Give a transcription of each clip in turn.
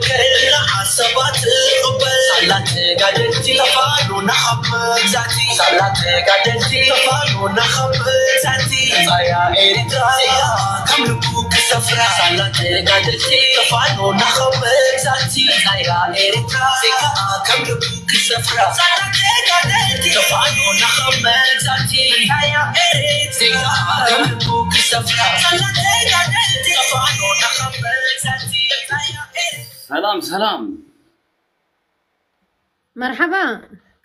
ክእላ ዓሰባት ትቕበል ሳላት ተጋደልቲ ተፋኖና ካብ መግዛእቲ ሳላት ተጋደልቲ ተፋኖና ካብ መግዛእቲ መጻያ ኤርትራ ዜጋ ከም ልቡ ክሰፍራ ሳላት ተጋደልቲ ተፋኖና ካብ መግዛእቲ መጻያ ኤርትራ ዜጋ ከም ልቡ ክሰፍራ ሳላት ተጋደልቲ ተፋኖና ካብ መግዛእቲ መጻያ ኤርትራ ዜጋ ከም ልቡ ክሰፍራ ሳላት ተጋደልቲ ተፋኖና ካብ መግዛእቲ መጻያ ኤርትራ ሰላም ሰላም። መርሓባ።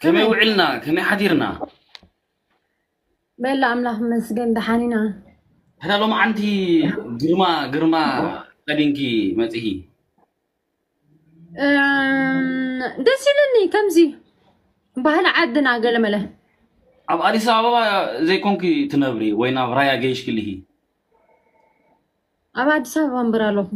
ከመይ ውዕልና? ከመይ ሓዲርና? በላ ኣምላኽ ይመስገን ደሓን ኢና። ሕዳ ሎምዓንቲ ግርማ ግርማ ከዲንኪ መጺኺ? እም፣ ደስ ኢሉኒ ከምዚ ባህሊ ዓድና ገለመለ። ኣብ ኣዲስ ኣበባ ዘይኮንኪ ትነብሪ ወይ ናብ ራያ ገይሽኪ ልሂ? ኣብ ኣዲስ ኣበባ እምበር ኣለኹ።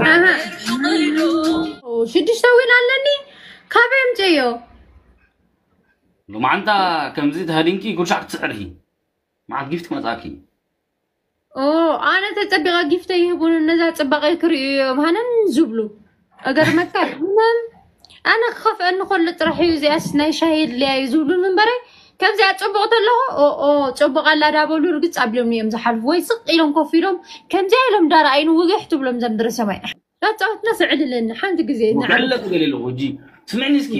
ኣሃ። ሽዱሽተ ዊን ኣለኒ። ካበይ ኣምፅእዮ? ሎማዓንታ ከምዚ ተሃዲንኪ ጉርሻዕ ክትስዕርኪ። መዓት ጊፍት ክመጻኪ። ኦ፣ ኣነ ተጸቢቐ ጊፍተ ይህቡን ነዛ ጽባቐ ክርእዩ እዮም ሃነን ዝብሉ። እገርመካ፣ ምንም ኣነ ክኸፍአኒ ከሎ ጥራሕ እዩ እዚኣስ ናይ ሻሂ ድልያ እዩ ዝብሉ እምበረ፣ ከምዚኣ ጽቡቕ ተለኹ፣ ኦ፣ ኦ፣ ጽቡቕ ኣላ ዳበሉ ርግጽ ኣቢሎም እዮም ዝሓልፉ። ወይ ስቕ ኢሎም ኮፍ ኢሎም፣ ከምዚኣ ኢሎም ዳርኣይኑ ውግሕ ትብሎም ዘምድሪ ሰማይ። ዳጻወትና ስዕልለኒ ሓንቲ ግዜ። ክዕለ ትገሊ ኣለኹ ሕጂ። ስምዕኒ እስኪ፣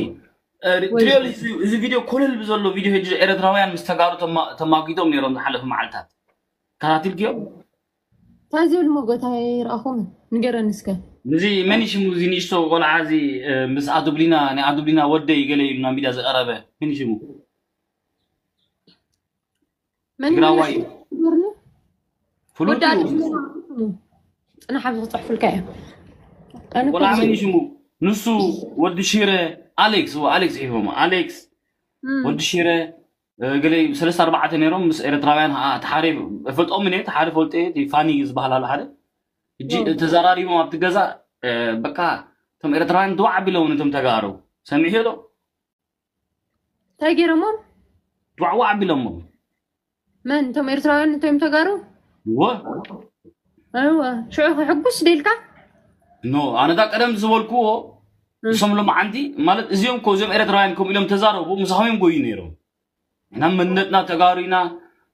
እ፣ ወይ ትሪኦ እዚ፣ እዚ ቪድዮ ኮለል ብዘሎ ቪድዮ ሕጂ ኤርትራውያን ምስ ተጋሩ ተማ-፣ ተማጊቶም ነይሮም ዝሓለፉ መዓልታት። ከታቲልክዮ? እንታይ ዝብል ሞጎት ኣይረኣኹምን? ንገረኒ እስከ። እዚ መን እዩ ሽሙ? እዚ ንእሽቶ ቆልዓ እዚ፣ እ፣ ምስ ኣዱብሊና፣ ናይ ኣዱብሊና ወደይ ገለ ኢሉ ናብ ሚድያ ዝቐረበ። መን እዩ ሽሙ? መን ትግራዋይ እዩ። ይብለኒ? ፍሉጥ ወዲ እዩ። ኣዲስ ኣበባ። ጽናሕ ኣብዚ ክጽሕፉልካ እዮም። ኣነ እኮ ቆልዓ መን እዩ ሽሙ? ንሱ ወዲ ሽረ፣ ኣሌክስ፣ ዎ፣ ኣሌክስ ሒፎሞ። ኣሌክስ፣ እም። ወዲ ሽረ፣ እ፣ ገለ ሰለስተ ኣርባዕተ ነይሮም ምስ ኤርትራውያን፣ ኣ፣ ተሓሬ እፈልጦምን እየ፣ ተሓሬ ፈልጦ እየ፣ እቲ ፋኒ ዝበሃል ኣሎ ሓደ። ሕጂ ዎ። ተዘራሪቦም ኣብቲ ገዛ፣ እ፣ በቃ፣ እቶም ኤርትራውያን ድዋዕ ኣቢሎም ነቶም ተጋሩ። ሰሚዕዮ ዶ? እንታይ ገይሮሞም? ድዋዕ ዋዕ ኣቢሎሞም። መን? እቶም ኤርትራውያን እቶም ተጋሩ? እወ። እወ። ሽዑ ከሕጉስ ደልካ? ኖ፣ ኣነ እታ ቀደም ዝበልክዎ፣ እም። እሶም ሎማዓንቲ፣ ማለት እዚኦም እኮ፣ እዚኦም ኤርትራውያን ከምኡ ኢሎም ተዛረቡ፣ ምሳኹም እዮም ጎዩ ነይሮም። ንሕና መንነትና ተጋሩ ኢና፣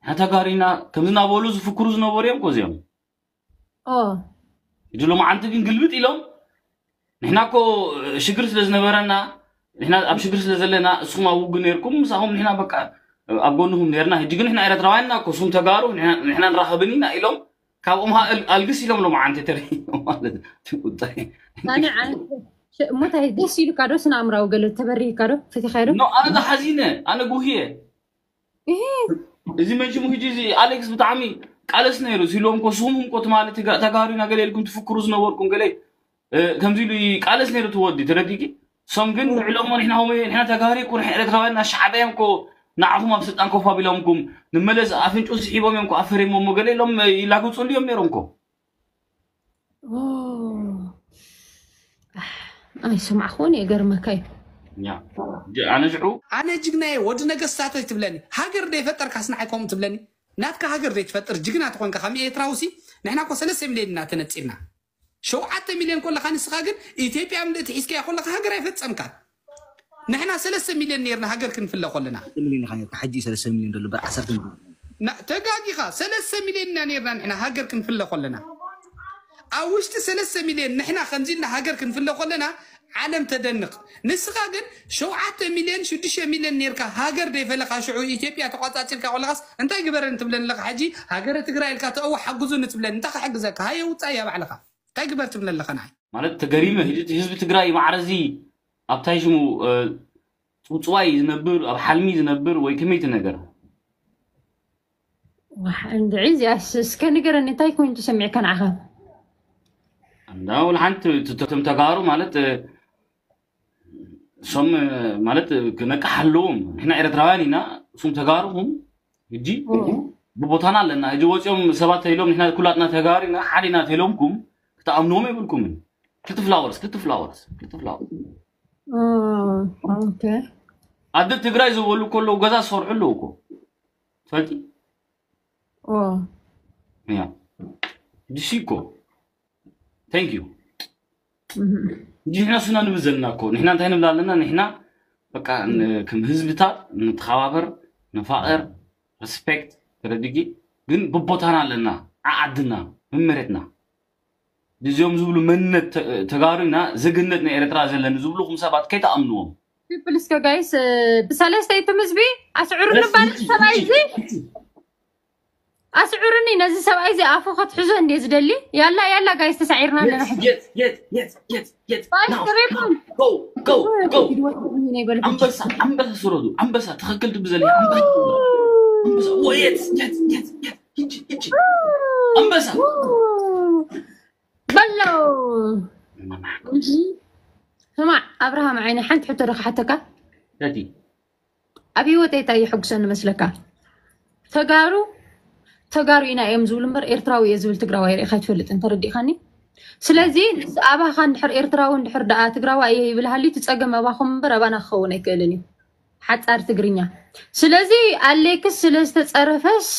ንሕና ተጋሩ ኢና፣ ከምዚ እናበሉ ዝፍክሩ ዝነበሩ እዮም እኮ እዚኦም። ኦ። ሕጂ ሎማዓንቲ ግን ግልብጥ ኢሎም፣ ንሕና እኮ ሽግር ስለ ዝነበረና፣ ንሕና ኣብ ሽግር ስለ ዘለና፣ እስኹም ኣብ ውግእ ነይርኩም፣ ምሳኹም ንሕና በቃ ኣብ ጎንኹም ነይርና። ሕጂ ግን ንሕና ኤርትራውያን ኢና እኮ፣ እስኹም ተጋሩ፣ ንሕና፣ ንሕና ንራኸብን ኢና ኢሎም፣ ካብኦም ሀ-፣ እል-፣ ኣልግስ ኢሎም ሎማዓንቲ ተረኢዮም ማለት እዩ። እቲ ቁጣ። ኣነ ዓን-፣ ሸ-፣ እሞ እንታይ ደስ ኢሉካ ዶ? ስነ ኣእምራዊ ገለ ተበሪህካ ዶ? ፈቲኻዮ ዶ? ኖ፣ ኣነ ተሓዚነ፣ ኣነ ጉህየ። እህ። እዚ መን ሽሙ ሕጂ እዚ ኣሌክስ ብጣዕሚ ቃለስ ነይሩ። ሲሎም እኮ ስኹም እኮ ትማሊ ትጋ-፣ ተጋሩ ኢና ገለ ኢልኩም ትፍክሩ ዝነበርኩም ገለ፣ እ፣ ከምዚ ኢሉ ይቃለስ ነይሩ እቲ ወዲ፣ ተረዲእኪ? ሶም ግን ንዕሎም ንሕና ሆሞ፣ ንሕና ተጋሩ እኮ፣ ንሕና ኤርትራውያን፣ ና ሻዕብያ እዮም እኮ ንዓኹም ኣብ ስልጣን ኮፍ ኣቢሎምኩም፣ ንመለስ ኣፍንጭኡ ስሒቦም እዮም እኮ ኣፈሪሞሞ ገለ ኢሎም፣ እ፣ ይላግጹሉ እዮም ነይሮም እኮ። ኦ። ኣሕ፣ ኣይሰማዕኩዎን እየ፣ ገርመካ እዩ። ያ። ጀ-፣ ኣነ ሽዑ ኣነ ጅግናየ ወዲ ነገስታተይ ትብለኒ። ሃገር ደይፈጠርካስ ንዓይ ከምኡ ትብለኒ? ናትካ ሃገር ዘይትፈጥር ጅግና ተኾንካ ከም ኤርትራውሲ፣ ንሕና እኮ ሰለስተ ሚልዮን ኢና ተነጺልና። ሸውዓተ ሚልዮን ከለኻ ንስኻ ግን ኢትዮጵያ ምልእቲ ሒዝካያ ከለኻ ሃገር ኣይፈጸምካን። ንሕና ሰለስተ ሚልዮን ነይርና ሃገር ክንፍለ ከለና። ሰለስተ ሚልዮን ኢኻ ነይርካ፣ ሕጂ ሰለስተ ሚልዮን ዘሎ እምበር ዓሰርተ ሚልዮን። ና-፣ ተጋጊኻ፣ ሰለስተ ሚልዮን ኢና ነይርና ንሕና ሃገር ክንፍለ ከለና። ኣብ ውሽጢ ሰለስተ ሚልዮን ንሕና ከምዚ ኢልና ሃገር ክንፍለ ከለና ዓለም ተደንቕ። ንስኻ ግን ሸውዓተ ሚልዮን፣ ሽዱሽተ ሚልዮን ነይርካ ሃገር ደይፈለኻ ሽዑ ኢትዮጵያ ተቋጻጺርካ ከለኻስ እንታይ ግበረኒ ትብለኒ ኣለኻ? ሕጂ ሃገረ ትግራይ ኢልካ ተእዎ ሓግዙኒ ትብለኒ፣ እንታይ ክሕግዘካ? ሃየ ውጻእ እያ ባዕልኻ። እንታይ ግበር ትብለ ኣለኻ ንዓይ? ማለት ተገሪመ፣ ህዝቢ፣ ህዝቢ ትግራይ ማዕረ እዚ ኣብታይ ሽሙ፣ እ፣ ጽውጽዋይ ዝነብር፣ ኣብ ሓልሚ ዝነብር ወይ ከመይ ትነገር? ዋሕ፣ እንድዒ እዚኣስ እስከ ንገረኒ፣ እንታይ ኮይኑ ተሰሚዕካ ንዓኻ? እንዳ ወላ ሓንቲ ት-፣ ት-፣ እቶም ተጋሩ ማለት፣ እ፣ እሶም ማለት ክነቅሕ ኣለዎም። ንሕና ኤርትራውያን ኢና፣ እሱም ተጋሩኹም። ሕጂ ብቦታና ኣለና። ሕጂ ወፂኦም ሰባት ተኢሎም ንሕና ኩላትና ተጋሩ ኢና፣ ሓደ ኢና ተኢሎምኩም ክትኣምንዎም የብልኩምን። ክልተ ፍላወርስ ክልተ ፍላወርስ ክልተ ፍላወርስ ኣደ ትግራይ ዝበሉ ከለዉ ገዛ ዝሰርሑ ኣለዉ እኮ ትፈልጢ። ያ ድሲ እኮ thank you። ንሕና ስና ንብል ዘለና እኮ ንሕና እንታይ ንብል ኣለና? ንሕና በቃ ከም ህዝብታት ንተኸባበር፣ ንፋቐር፣ ሪስፔክት፣ ተረድጊ ግን ብቦታና ኣለና። ዓዓድና መመሬትና እዚኦም ዝብሉ መንነት ተጋሩና ዜግነት ናይ ኤርትራ ዘለኒ ዝብሉኹም ሰባት ከይተኣምንዎም። ፕሊስ ከጋይስ ብሰለስተ ይትም ህዝቢ ኣስዕሩ ንባል ሰብኣይ እዚ ኣስዕሩኒ ነዚ ሰብኣይ እዚ ኣፉ ከትሕዞ እንዴ ዝደሊ። ያላ ያላ ጋይስ ተሳዒርና ኣለና። ኣንበሳ ኣንበሳ ስረዱ ኣንበሳ ትኽክል ትብዘለ ኣንበሳ ወየት የት የት የት ሂጂ ሂጂ ኣንበሳ በሎ ስማዕ ኣብርሃም ዓይኒ ሓንቲ ሕቶ ዶ ክሓተካ ተቲ ኣብ ህይወተይ እንታይ የሐጉሰኒ መስለካ ተጋሩ ተጋሩ ኢና እዮም ዝብሉ እምበር ኤርትራዊ እየ ዝብል ትግራዋይ ርኢኻ ኣይትፈልጥን ተረዲእኻኒ ስለዚ ንስ ኣባኻ እንድሕር ኤርትራዊ እንድሕር ደኣ ትግራዋይ እየ ይብል ሃልዩ እቲ ጸገም ኣባኹም እምበር ኣባና ክኸውን ኣይክእልን እዩ ሓጻር ትግርኛ ስለዚ ኣሌክስ ስለ ዝተጸረፈስ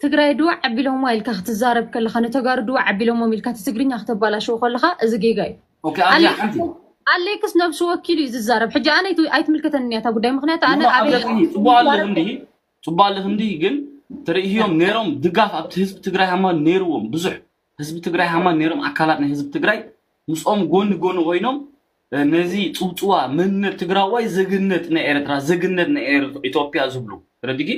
ትግራይ ድዋ ዓቢሎምዋ ኢልካ ክትዛረብ ከለኻ ንተጋሩ ድዋ ዓቢሎሞም ኢልካ እቲ ትግርኛ ክተባላሽዎ ከለኻ እዚ ጌጋ እዩ ኦኬ ኣብዚኣ ሓንቲ ኣሌክስ ነብሱ ወኪሉ እዩ ዝዛረብ ሕጂ ኣነ ኣይትምልከተኒ እያ እታ ጉዳይ ምክንያቱ ኣነ ኣበይ ጽቡቅ ኣለኽ እንዲህ ጽቡቅ ኣለኽ እንዲህ ግን ትርእዮም ነይሮም ድጋፍ ኣብቲ ህዝቢ ትግራይ ሃማ ነይርዎም ብዙሕ ህዝቢ ትግራይ ሃማ ነይሮም ኣካላት ናይ ህዝቢ ትግራይ ምስኦም ጎኒ ጎኒ ኮይኖም ነዚ ጽውጽዋ መንነት ትግራዋይ ዜግነት ናይ ኤርትራ ዜግነት ናይ ኢትዮጵያ ዝብሉ ረድጊ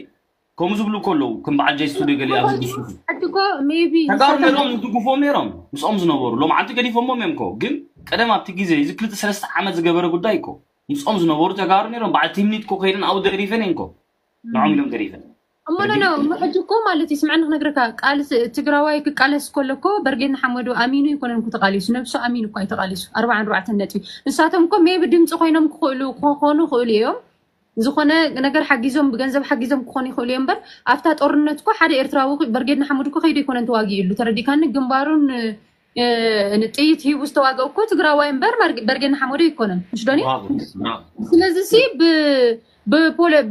ከምኡ ዝብሉ ከለዉ ከም በዓል ጃይ ስቱዲዮ ገሊ ኣብዚ ዝስፉ ሕጂ እኮ ሜቢ ተጋሩ ነይሮም ዝድግፎም ነይሮም ምስኦም ዝነበሩ ሎም ዓንቲ ገዲፎሞም እዮም ኮ ግን ቀደም ኣብቲ ግዜ እዚ ክልተ ሰለስተ ዓመት ዝገበረ ጉዳይ እኮ ምስኦም ዝነበሩ ተጋሩ ነይሮም በዓል ቲምኒት ኮ ከይደን ኣብኡ ደሪፈን እየን ኮ ንዖም ኢሎም ደሪፈን እሞ ኖ ኖ እሞ ሕጂ እኮ ማለት እዩ ስምዐኒ ክነግረካ ቃልስ ትግራዋይ ክቃለስ ከሎ እኮ በርጌድ ንሓመዱ ኣሚኑ ኣይኮነን እኮ ተቃሊሱ ነብሱ ኣሚኑ እኮ ኣይተቃሊሱ ኣርባዓን ኣርባዕተን ነጥቢ ንሳቶም እኮ ሜቢ ድምፂ ኮይኖም ክኽእሉ ክኾኑ ይኽእሉ እዮም ዝኾነ ነገር ሓጊዞም ብገንዘብ ሓጊዞም ክኾኑ ይኽእሉ እዮም እምበር ኣብታ ጦርነት እኮ ሓደ ኤርትራዊ በርጌድ ንሓመዱ እኮ ከይዱ ኣይኮነን ተዋጊእሉ ተረዲካኒ ግንባሩን ጥይት ሂቡ ዝተዋገ እኮ ትግራዋይ እምበር በርጌድ ንሓመዱ ኣይኮነን ምሽ ዶኒ ስለዚ ሲ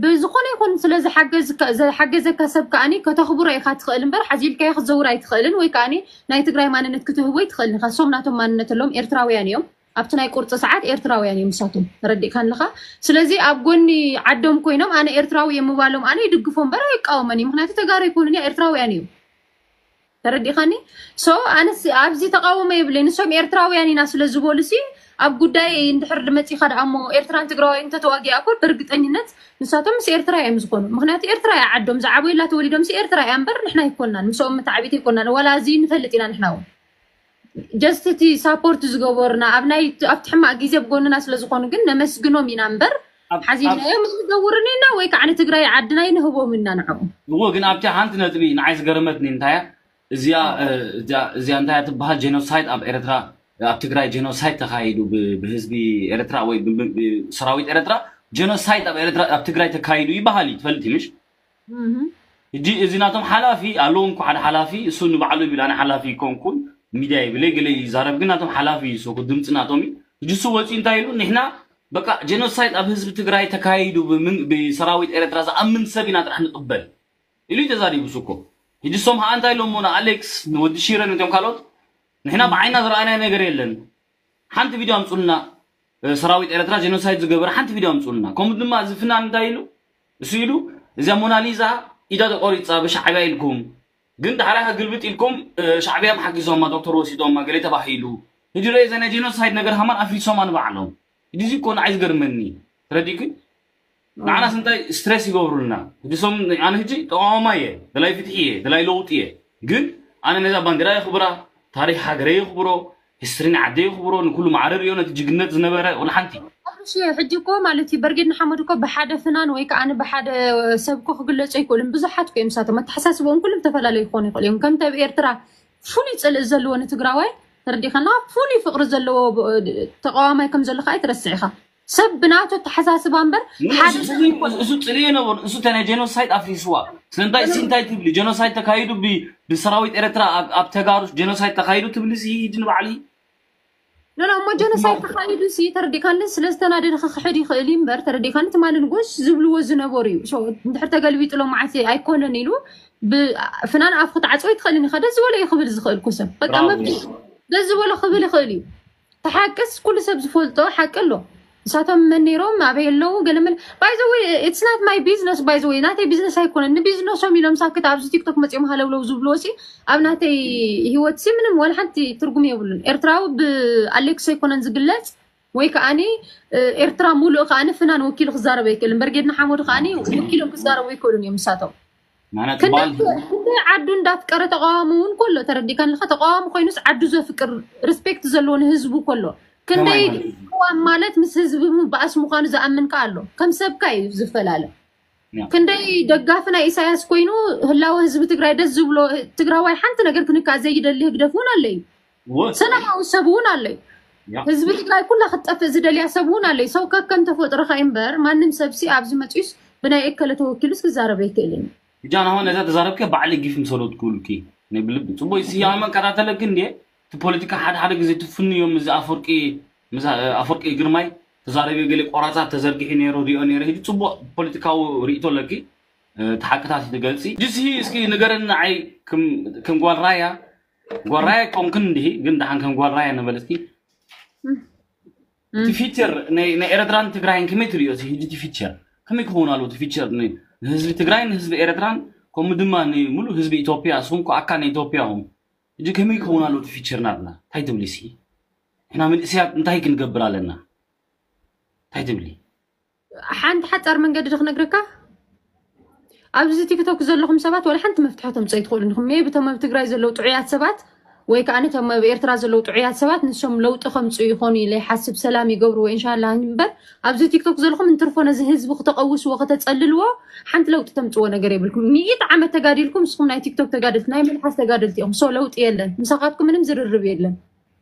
ብዝኾነ ይኹን ስለዝሓገዘካ ሰብ ከዓኒ ከተኽብሮ ኢኻ ትኽእል እምበር ሓዚልካዮ ክትዘውር ኣይትኽእልን ወይ ከዓኒ ናይ ትግራይ ማንነት ክትህቦ ኣይትኽእልን ኢኻ ሶም ናቶም ማንነት ኣለዎም ኤርትራውያን እዮም ኣብቲ ናይ ቁርፂ ሰዓት ኤርትራውያን እዮም ንሳቶም ተረዲእካ ኣለኻ ስለዚ ኣብ ጎኒ ዓዶም ኮይኖም ኣነ ኤርትራዊ እዮም ምባሎም ኣነ ይድግፎ እምበር ኣይቃወመን እዩ ምክንያቱ ተጋሩ ኣይኮኑን እያ ኤርትራውያን እዮም ተረዲኻኒ so ኣነስ ኣብዚ ተቃውሞ የብለይ ንሶም ኤርትራውያን ኢና ስለ ዝበሉ ሲ ኣብ ጉዳይ እንድሕር መፂኻ ደኣ እሞ ኤርትራን ትግራዋይ እንተተዋጊኣ እኮ ብርግጠኝነት ንሳቶም ምስ ኤርትራ እዮም ዝኾኑ ምክንያቱ ኤርትራ እያ ዓዶም ዝዓበዩላ ተወሊዶም ሲ ኤርትራ እያ እምበር ንሕና ኣይኮናን ምስኦም መተዓቢት ኣይኮናን ዋላ እዚ ንፈልጥ ኢና ንሕና እውን just እቲ ሳፖርት ዝገበሩና ኣብ ናይ ኣብቲ ሕማቅ ግዜ ብጎንና ስለ ዝኾኑ ግን ነመስግኖም ኢና እምበር ሓዚልናዮም ዝዘውርኒ ኢና ወይ ከዓ ንትግራይ ዓድና ይንህቦም ኢና ንዕኡ እዎ ግን ኣብቲ ሓንቲ ነጥቢ ንዓይ ዝገረመትኒ እንታይ እያ እዚኣ እዚኣ እንታይ ትበሃል ጀኖሳይድ ኣብ ኤርትራ ኣብ ትግራይ ጀኖሳይድ ተካይዱ ብህዝቢ ኤርትራ ወይ ሰራዊት ኤርትራ ጀኖሳይድ ኣብ ኤርትራ ኣብ ትግራይ ተካይዱ ይበሃል እዩ ትፈልጥ ምሽ ሕጂ እዚ ናቶም ሓላፊ ኣለዎ እንኳ ሓደ ሓላፊ እሱ ንባዕሉ ይብል ኣነ ሓላፊ ይኮንኩን ሚድያ ይብለ ገለ ይዛረብ ግን ናቶም ሓላፊ እዩ ሰኩ ድምፂ ናቶም እዩ ሕጂ እሱ ወፂኡ እንታይ ኢሉ ንሕና በቃ ጀኖሳይድ ኣብ ህዝቢ ትግራይ ተካይዱ ብሰራዊት ኤርትራ ዝኣምን ሰብ ኢና ጥራሕ ንቅበል ኢሉ ተዛሪቡ እሱ እኮ ሕጂ እሶም ከዓ እንታይ ኢሎሞ ንኣሌክስ ንወዲ ሺረን እቶም ካልኦት ንሕና ብዓይና ዝረኣናዮ ነገር የለን ሓንቲ ቪድዮ ኣምፁልና ሰራዊት ኤርትራ ጀኖሳይድ ዝገበረ ሓንቲ ቪድዮ ኣምፁልና ከምኡ ድማ እዚ ፍናን እንታይ ኢሉ እሱ ኢሉ እዚኣ ሞናሊዛ ኢዳ ተቆሪፃ ብሻዕብያ ኢልኩም ግን ዳሕራይ ከግልብጥ ኢልኩም ሻዕብያ ሓጊዞማ ዶክተር ወሲዶማ ገለ ተባሂሉ ሕጂ ረ ዘ ናይ ጀኖሳይድ ነገር ሃማን ኣፍሪሶማ ንባዕሎም ሕጂ እዚ እኮ ንዓይ ዝገርመኒ ተረዲእኩ ንዓናስ እንታይ ስትሬስ ይገብሩልና ሕጂ ሶም ኣነ ሕጂ ተቃዋማ እየ ደላይ ፍትሒ እየ ደላይ ለውጢ እየ ግን ኣነ ነዛ ባንዲራ የኽብራ ታሪክ ሃገረ የኽብሮ ሂስትሪ ንዓደ የኽብሮ ንኩሉ ማዕረ ሪኦ ነቲ ጅግነት ዝነበረ ወላ ሓንቲ ኣብርሽ ሕጂ እኮ ማለት እዩ በርጌድ ንሓመድ እኮ ብሓደ ፍናን ወይ ከዓ ብሓደ ሰብ እኮ ክግለጹ ኣይክእሉን ብዙሓት እኮ እዮም ንሳቶም ኣተሓሳስቦም ኩሎም ዝተፈላለዩ ክኾኑ ይኽእሉ እዮም ከምቲ ኣብ ኤርትራ ፍሉይ ፅልኢ ዘለዎ ንትግራዋይ ተረዲኸና ፍሉይ ፍቅሪ ዘለዎ ተቃዋማይ ከም ዘሎ ከዓ ኣይትረስዕ ኢኻ ሰብ ብናቱ ኣተሓሳስባ እምበር ንሱ ጽልኢ ነበሩ። እሱ እተ ናይ ጀኖሳይድ ኣፍሪስዋ። ስለምንታይ እሲ እንታይ ትብሊ? ጀኖሳይድ ተካይዱ ብ- ብሰራዊት ኤርትራ ኣብ- ኣብ ተጋሩ ጀኖሳይድ ተካይዱ ትብሊ ሲ ሂጂ ንባዕሊ ኖ እሞ ጀኖሳይድ ተኻይዱ ሲ ተረዲካኒ። ስለዝተናደደ ክክሕድ ይኽእል እዩ እምበር ተረዲካኒ። ትማሊ ንጎስ ዝብልዎ ዝነበሩ እዩ። እንድሕር ተገልቢጥሎም መዓት ኣይኮነን ኢሉ ፍናን ኣፍ ክትዓፅወ ይትኽእልን ኢኻ። ደዚ በሎ እዩ ክብል ዝኽእል ኩሰብ በቃ መብት ደዚ በሎ ክብል ይኽእል እዩ። ተሓቅስ ኩሉ ሰብ ዝፈልጦ ሓቂ ኣሎ። እሳቶም መን ነይሮም ኣበይ ኣለዉ ገለመለ ባይዘወይ it's not my business። ባይዘወይ ናተይ ቢዝነስ ኣይኮነን። ንቢዝነሶም ኢሎም ሳክት ኣብዚ ቲክቶክ መፂኦም ሃለውለው ዝብልዎ ሲ ኣብ ናተይ ህይወት ሲ ምንም ወላ ሓንቲ ትርጉም የብሉን። ኤርትራዊ ብኣሌክስ ኣይኮነን ዝግለፅ ወይ ከዓኒ ኤርትራ ሙሉእ ከዓኒ ፍናን ወኪሉ ክዛረብ ኣይክእልን። በርጌድና ሓመዱ ከዓኒ ወኪሎም ክዛረቡ ኣይክእሉን እዮም ንሳቶም። ክንደይ ዓዱ እንዳፍቀረ ተቃዋሚ እውን ከሎ ተረዲካ ኣለካ። ተቃዋሚ ኮይኑስ ዓዱ ዘፍቅር ሪስፔክት ዘለዎ ንህዝቡ ከሎ ክንደይ ቅዋም ማለት ምስ ህዝቢ ምባኣስ ምኳኑ ዝኣምን ከ ኣሎ። ከም ሰብካ እዩ ዝፈላለ። ክንደይ ደጋፊ ናይ ኢሳያስ ኮይኑ ህላወ ህዝቢ ትግራይ ደስ ዝብሎ ትግራዋይ ሓንቲ ነገር ክንካ ዘይደሊ ህግደፍ እውን ኣለዩ። ሰላማዊ ሰብ እውን ኣለዩ። ህዝቢ ትግራይ ኩላ ክትጠፍእ ዝደልያ ሰብ እውን ኣለዩ። ሰው ከከም ተፈጥሮካ እምበር ማንም ሰብሲ ኣብዚ መፅዩስ ብናይ እከለ ተወኪሉስ ክዛረብ ኣይክእልን እዩ። ሕጂ ኣነ ኣሁን ነዛ ተዛረብከ ባዕሊ ጊፍ ምሰሎት ክብልኪ ናይ ብልቢ ጽቡቅ ስያመ ከታተለክ እንዴ እቲ ፖለቲካ ሓደ ሓደ ግዜ ትፍኑ እዮም። እዚ ኣፈርቂ ኣፈርቂ ግርማይ ተዛረቢ ገለ ቆራጻት ተዘርጊሒ ነይሩ ሪኦ ነይረ። ሕጂ ጽቡቅ ፖለቲካዊ ርእቶ ኣለኪ። እቲ ሓቅታት ትገልጺ ጅሲ እስኪ ንገረኒ ንዓይ ከም ጓል ራያ ጓል ራያ ኮንክን እንዲሂ ግን ደሓን ከም ጓል ራያ ነበለትኪ እቲ ፊቸር ናይ ኤረትራን ትግራይን ከመይ ትሪኦ እዚ ህጂ እቲ ፊቸር ከመይ ክኸውን ኣለዎ እቲ ፊቸር ንህዝቢ ትግራይ ንህዝቢ ኤረትራን ከምኡ ድማ ንሙሉ ህዝቢ ኢትዮጵያ ስኹም ኮ ኣካል ናይ ኢትዮጵያ ኹም ህጂ ከመይ ክኸውን ኣለዎ እቲ ፊቸር ናትና እንታይ ትብሊ ሲ ንሕና መንእሰያት እንታይ ክንገብር ኣለና እንታይ ትብሊ ሓንቲ ሓጻር መንገዲ ዶ ክነግረካ ኣብዚ ቲክቶክ ዘለኹም ሰባት ወላ ሓንቲ መፍትሒ ተምፅኦ ይትኽእሉ እንዲኹም ሜቢ እቶም ኣብ ትግራይ ዘለዉ ጥዑያት ሰባት ወይ ከዓ ነቶም ኣብ ኤርትራ ዘለዉ ጥዑያት ሰባት ንሶም ለውጢ ከምፅኡ ይኾኑ ኢለ ይሓስብ ሰላም ይገብርዎ ኢንሻላ እምበር ኣብዚ ቲክቶክ ዘለኹም እንትርፎ ነዚ ህዝቢ ክተቐውስዎ ከተፀልልዎ ሓንቲ ለውጢ ተምፅዎ ነገር የብልኩም ሚእት ዓመት ተጋዲልኩም ንስኹም ናይ ቲክቶክ ተጋደልቲ ናይ መልሓስ ተጋደልቲ ኢኹም ሶ ለውጢ የለን ምሳኻትኩም ምንም ዝርርብ የለን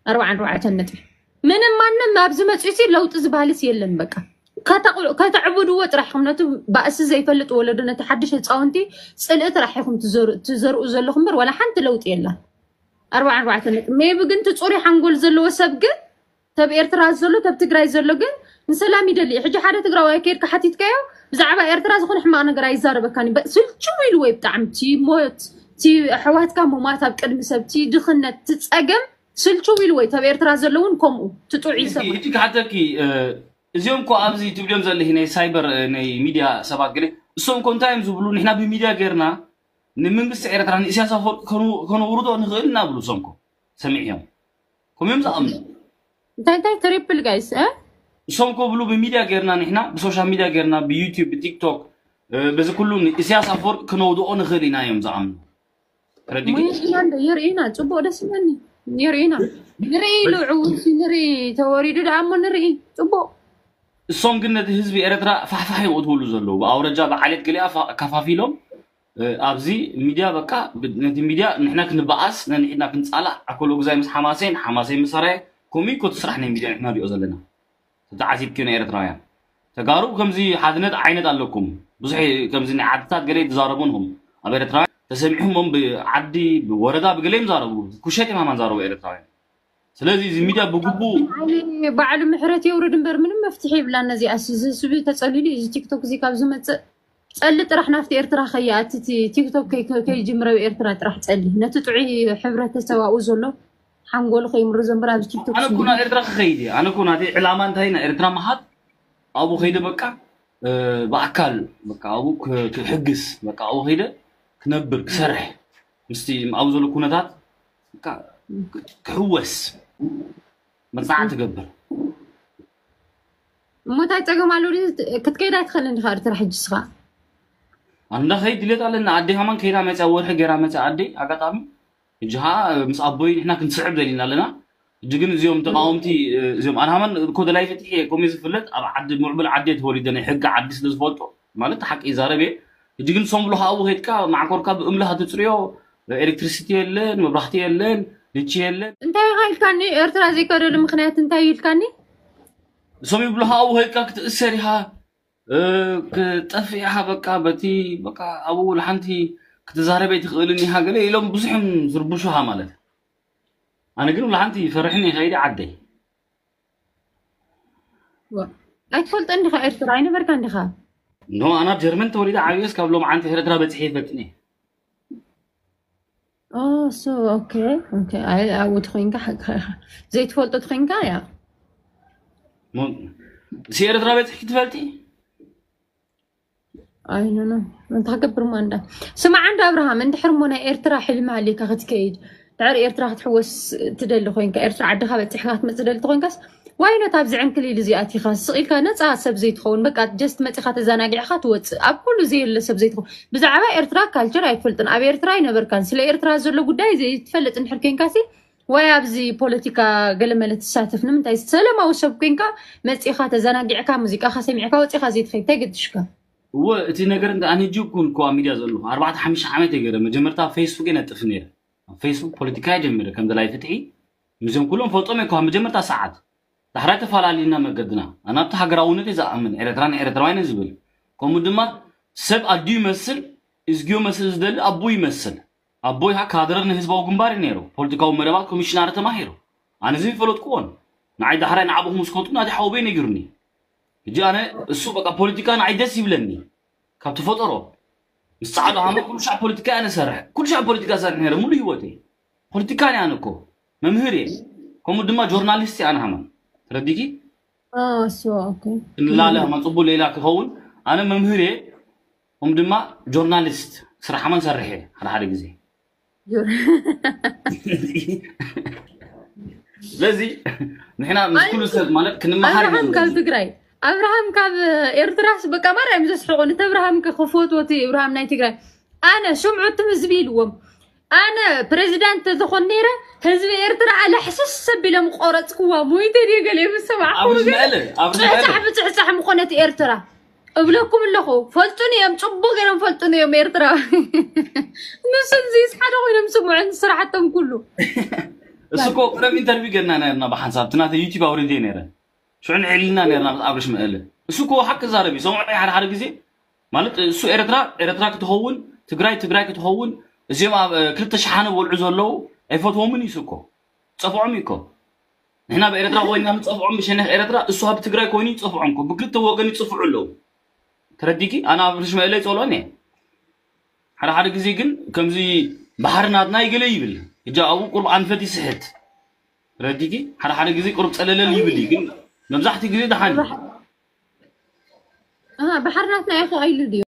ኣርባዓን ኣርባዕተን ነጥቢ ምንም ማንም ኣብዚ መፅኡ ሲ ለውጢ ዝበሃልስ የለን በቃ ከተዕብድዎ ጥራሕ ኢኹም ነቲ ባእሲ ዘይፈልጥ ወለዶ ነቲ ሓድሽ ህፃውንቲ ፅልኢ ጥራሕ ኢኹም ትዘርኡ ዘለኹም እምበር ዋላ ሓንቲ ለውጢ የላን ኣርባዓ ኣርባዕተ ነጥቢ ሜቢ ግን ትፁሪ ሓንጎል ዘለዎ ሰብ ግን ተብ ኤርትራ ዘሎ ተብ ትግራይ ዘሎ ግን ንሰላም ይደሊ ሕጂ ሓደ ትግራዋይ ከይድካ ሓቲትካዮ ብዛዕባ ኤርትራ ዝኾነ ሕማቕ ነገር ኣይዛረበካን ስልችው ኢሉ ወይ ብጣዕሚ ቲ ሞት ቲ ኣሕዋትካ ሙማት ኣብ ቅድሚ ሰብ ቲ ድኽነት ቲ ፀገም ስልችው ኢሉ ወይ ተብ ኤርትራ ዘለውን ከምኡ ትጡዕ ይሰማ ሕጂ ክሓተኪ እዚኦም ኮ ኣብዚ ትብልዮም ዘለኺ ናይ ሳይበር ናይ ሚድያ ሰባት ገለ እሶም ኮ እንታይ እዮም ዝብሉ ንሕና ብሚድያ ገይርና ንመንግስቲ ኤርትራ ንእስያስ ኣፈወርቂ ከነውርዶ ንኽእል እናብሉ እሶም ኮ ሰሚዕዮም ከምኡ እዮም ዝኣምኑ እንታይ እንታይ ትሪፕል ጋይስ እሶም ኮ ብሉ ብሚድያ ገይርና ንሕና ብሶሻል ሚድያ ገይርና ብዩቲብ ብቲክቶክ በዚ ኩሉ ንእስያስ ኣፈወርቂ ክነውድኦ ንኽእል ኢና እዮም ዝኣምኑ ይርኢና ጽቡቅ ደስ ይለኒ ይርኢና ንርኢ ኢሉ ዕውሲ ንርኢ ተወሪዱ ደኣ እሞ ንርኢ ጽቡቅ እሶም ግን ነቲ ህዝቢ ኤረትራ ፋሕፋሕ እዮም እትብሉ ዘለዉ ብኣውረጃ ብዓሌት ገሊኣ ከፋፊሎም ኣብዚ ሚድያ በቃ ነቲ ሚድያ ንሕና ክንበኣስ ነንሕድና ክንጻላእ ኣኮሎ ግዛይ ምስ ሓማሴን ሓማሴን ምስ ሰራየ ከምኡ እዩ ኮቲ ስራሕ ናይ ሚድያ ንሕና ንሪኦ ዘለና ተተዓዚብክዮ ናይ ኤረትራውያን ተጋሩ ከምዚ ሓድነት ዓይነት ኣለኩም ብዙሕ ከምዚ ናይ ዓድታት ገለ ትዛረቡን ኹም ኣብ ኤረትራውያን ተሰሚዕኹም ም ብዓዲ ብወረዳ ብገለ ይዛረቡ ኩሸት የማማን ዛረቡ ኤረትራውያን ስለዚ እዚ ሚድያ ብግቡ ባዕሉ ምሕረት የውርድ እምበር ምንም መፍትሒ ይብላ ነዚኣ እዚ ህዝቢ ተፀሊሉ እዚ ቲክቶክ እዚ ካብ ዝመፅእ ፀሊ ጥራሕ ናብቲ ኤርትራ ከይኣቲ ቲክቶክ ከይጅምረ ኤርትራ ጥራሕ ፀሊ ነቲ ጥዑይ ሕብረተሰብ ኣብኡ ዘሎ ሓንጎሉ ከይምርዞ እምበር ኣብዚ ቲክቶክ ኣነ እኮ ናብ ኤርትራ ክኸይድ እየ ኣነ እኮ ናተይ ዕላማ እንታይ ናብ ኤርትራ ምኻድ ኣብኡ ከይደ በቃ ብኣካል በቃ ኣብኡ ክሕግዝ በቃ ኣብኡ ከይደ ክነብር ክሰርሕ ምስቲ ኣብኡ ዘሎ ኩነታት በቃ ክሕወስ መጽናዕቲ ትገብር እሞ እንታይ ፀገም ኣሎ ክትከይድ ኣይትኽእልን ዲኻ ኤርትራ ሕጂ ስኻ ኣንዳ ከይድ ድሌት ኣለና ኣዴ ከማን ከይዳ መፅያ ወርሒ ገይራ መፅያ ኣዴ ኣጋጣሚ ሕጂ ከዓ ምስ ኣቦይ ንሕና ክንስዕብ ደሊና ኣለና ሕጂ ግን እዚኦም ተቃወምቲ እዚኦም ኣነ ከማን እኮ ደላይ ፍትሒ እየ ከምኡ ዝፍለጥ ኣብ ዓዲ ምዕቡል ዓዲ እየ ተወሊደ ናይ ሕጊ ዓዲ ስለ ዝፈልጦ ማለት ሓቂ ይዛረብ እየ ሕጂ ግን ሶምብሉኻ ኣብኡ ከድካ ማዕኮርካ ብእምልኻ ትፅርዮ ኤሌክትሪሲቲ የለን መብራህቲ የለን ልቺ የለን እንታይ ኢኻ ኢልካኒ ኤርትራ ዘይከደሉ ምክንያት እንታይ ኢልካኒ እሶም ይብሉኻ ኣብኡ ከይድካ ክትእሰር ኢኻ፣ ክጠፍእ ኢኻ፣ በቃ በቲ በቃ ኣብኡ ለሓንቲ ክትዛረብ ኣይትኽእልን ኢኻ ገለ ኢሎም ብዙሕም ዝርብሹኻ ማለት። ኣነ ግን ለሓንቲ ይፈርሕኒ ይኸይድ ዓደይ። ኣይትፈልጦ እንዲኻ ኤርትራ ኣይነበርካ እንዲኻ። ኖ ኣና ጀርመን ተወሊደ ዓብየስ ካብ ሎም ዓንቲ ኤርትራ በፅሒ ይፈልጥኒ። ሶ ኦኬ ኦኬ። ኣይ ኣብኡ ተኮይንካ ሓቅኻ ኢኻ። ዘይትፈልጦ ተኮይንካ ያ ሲ ኤርትራ በፅሒ ክትፈልጢ? ኣይ ኖ ኖ። እንታይ ክገብር ማንዳ? ስማዕ እንዳ ኣብርሃም፣ እንድሕር እሞ ናይ ኤርትራ ሕልሚ ሃልዩካ ክትከይድ፣ ድሕሪ ኤርትራ ክትሕወስ ትደሊ ኮይንካ፣ ኤርትራ ዓድኻ በፂሕካ ክትመፅእ ትደሊ ተኮይንካስ፣ ዋይኖት ኣብዚ ዕንክሊል እዚ ኣቲኻ ስቕ ኢልካ ነፃ ሰብ ዘይትኸውን፣ በቃ ጀስት መፂኻ ተዘናጊዕካ ትወፅእ፣ ኣብ ኩሉ ዘየለ ሰብ ዘይትኸውን። ብዛዕባ ኤርትራ ካልቸር ኣይትፈልጥን፣ ኣብ ኤርትራ ኣይነበርካን፣ ስለ ኤርትራ ዘሎ ጉዳይ ዘይትፈልጥ እንድሕር ኮይንካሲ፣ ዋይ ኣብዚ ፖለቲካ ገለመለ ትሳተፍ ንምንታይ? ሰለማዊ ሰብ ኮይንካ መፂኻ ተዘናጊዕካ ሙዚቃኻ ሰሚዕካ ወፂኻ ዘይትኸይድ እንታይ ገድሽካ? እወ እቲ ነገር እንተ ኣነ ሕጂ ኩን ኮ ኣብ ሚድያ ዘለኹ ኣርባዕተ ሓሙሽተ ዓመት እየ ገይረ መጀመርታ ኣብ ፌስቡክ እየ ነጥፍ ነይረ። ኣብ ፌስቡክ ፖለቲካ እየ ጀሚረ ከም ደላይ ፍትሒ ምስዞም ኩሎም ፈልጦም እየ ካብ መጀመርታ ሰዓት። ዳሕራይ ተፈላለዩና መገድና። ኣነ ኣብቲ ሃገራውነት እየ ዝኣምን፣ ኤርትራ ንኤርትራውያን እየ ዝብል። ከምኡ ድማ ሰብ ኣዲኡ ይመስል፣ እዝግዮ መስል ዝደሊ ኣቦ ይመስል። ኣቦይ ከዓ ካድረ ንህዝባዊ ግንባር እዩ ነይሩ። ፖለቲካዊ መደባት ኮሚሽነር ተማሂሩ። ኣነ እዚ ይፈለጥኩዎን ንዓይ ዳሕራይ ንዓብኹም ምስ ከቱ ናቲ ሓውበይ ነጊሩኒ። ሕጂ ኣነ እሱ በቃ ፖለቲካ ንዓይ ደስ ይብለኒ ካብ ተፈጠሮ ምስ ፃዕዱ ሃመ ኩሉ ሻዕ ፖለቲካ እየ ነሰርሕ ኩሉ ሻዕ ፖለቲካ ሰርሕ ነይረ ሙሉ ህይወተይ ፖለቲካ እየ ኣነ እኮ መምህር እየ ከምኡ ድማ ጆርናሊስት እየ ኣነ ሃመ ተረዲኪ እሱ ኦኬ ክንላለ ሃመ ፅቡቅ ሌላ ክኸውን ኣነ መምህር እየ ከምኡ ድማ ጆርናሊስት ስራሕ ሃመ ንሰርሕ እየ ሓደ ሓደ ግዜ ስለዚ ንሕና ምስ ኩሉ ሰብ ማለት ክንመሃር ኢና ኣብርሃም ካብ ትግራይ ኣብርሃም ካብ ኤርትራስ በቃ ማርያም ዘስሕቑ ነቲ ኣብርሃም ክፈትዎ እቲ ኣብርሃም ናይ ትግራይ ኣነ ስምዑ እትም ህዝቢ ኢልዎም ኣነ ፕሬዚዳንት ተዝኾን ነይረ ህዝቢ ኤርትራ ኣለሕስስ ኣቢሎም ቆረፅክዋ ሞይተ ድየ ገለ ምስ ሰማዕኩ ኣብርሽ መለ ኣብርሽ መለ ፅሕፃሕ ብፅሕፃሕ ምኾነት ኤርትራ እብለኩም ኣለኹ ፈልጡኒ እዮም ፅቡቅ ገይሮም ፈልጡኒ እዮም ኤርትራ ንሱ እዚስ ሓደ ኮይኖም ስምዑን ስራሕቶም ኩሉ እሱ እኮ ቅደም ኢንተርቪው ገርና ነርና ብሓንሳብ ትናተ ዩቲብ ኣውሪደ ነረ ሽዑ ንዕልና ነርና ምስ ኣብርሽ መእለ እሱ እኮ ሓቂ ዛረብ እዩ ሰምዑ ሓደ ሓደ ግዜ ማለት እሱ ኤርትራ ኤርትራ ክትኸውን ትግራይ ትግራይ ክትኸውን እዚኦም ኣብ ክልተ ሸሓነ በልዑ ዘለዉ ኣይፈትዎምን እዩ እሱ እኮ ፀፍዖም እዩ እኮ ንሕና ብኤርትራ ኮይና ንፀፍዖም ብሸነክ ኤርትራ እሱ ኣብ ትግራይ ኮይኑ ይፀፍዖም እኮ ብክልተ ወገን ይፅፍዑ ኣለዉ ተረዲኪ ኣነ ኣብርሽ መእለ ይፀልኦን እየ ሓደ ሓደ ግዜ ግን ከምዚ ባሕሪ ናትና ይገለ ይብል እጃ ኣብኡ ቁርብ ኣንፈት ይስሕት ረዲኪ ሓደ ሓደ ግዜ ቁርብ ፀለለል ይብል እዩ ግን መብዛሕትኡ ግዜ ደሓን እዩ ባሕሪ ናትና ኢኸ ኣይሉ ድዩ